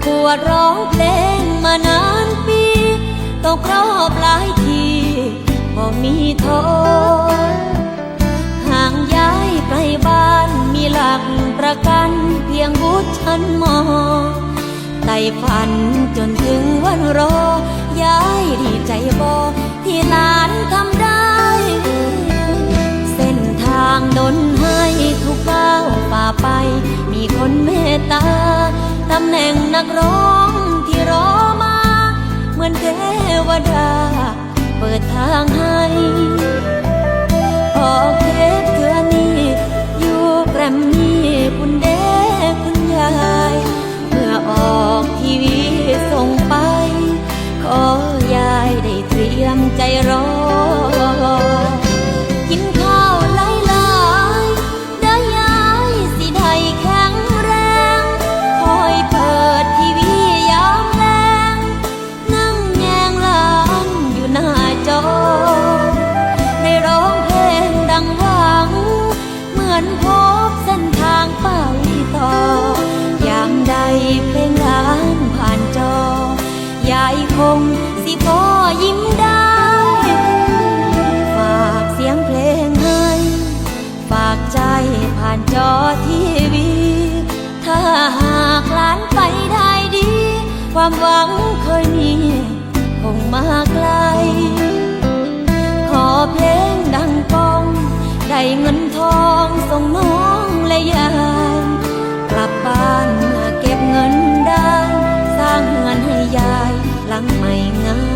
ປວດຮ້ອງເພງມານານປີ ຕົກຮອບຫຼາຍທີບໍ່ມີໂທ ຫ່າງຍ້າຍໄກບ້ານມີຫຼັກປະກັນພຽງບຸດຊັ້ນມໍ ໃຕ້ຝັນຈົນເຖິງວັນລໍ ຢາຍດີໃຈບໍ່ ທີ່ຫຼານທຳໄດ້ ເສັ້ນທາງດົນໃຫ້ທຸກກ້າວຝ່າໄປ ມີຄົນເມດຕາ ຕຳແໜ່ງນັກຮ້ອງທີ່ລໍມາ ເໝືອນເທວະດາເປີດທາງໃຫ້ ອອກເຂດເທື່ອນີ້ ຢູ່ແກຣມມີພຸ້ນເດ້ຄຸນຍາຍ ເມື່ອອອກທີວີສົ່ງໄປ ຂໍຢາຍໄດ້ຕຣຽມໃຈລໍ ກິນເຂົ້າຫຼາຍໆ ເດີຍາຍ ຊິໄດ້ແຂງແຮງ ຄອຍເປີດທີວີຍາມແລງ ນັ່ງແຍງຫຼານຢູ່ໜ້າຈໍ ໄດ້ຮ້ອງເພງດັ່ງຫວັງ ເໝືອນພົບເສັ້ນທາງໄປຕໍ່ ຍາມໃດເພງຫຼານຜ່ານຈໍ ຢາຍຄົງຊິພໍຍິ້ມໄດ້ ຝາກສຽງເພງໃຫ້ ຝາກໃຈຜ່ານຈໍທີວີ ຖ້າຫາກຫຼານໄປໄດ້ດີ ຄວາມຫວັງເຄີຍມີຄົງມາໄກ ຂໍເພງດັງກ້ອງ ໄດ້ເງິນທອງສົ່ງນ້ອງແລະຍາຍ ກັບບ້ານເກັບເງິນໄດ້ ສ້າງເຮືອນໃຫ້ຍາຍຫຼັງໃໝ່ງາມ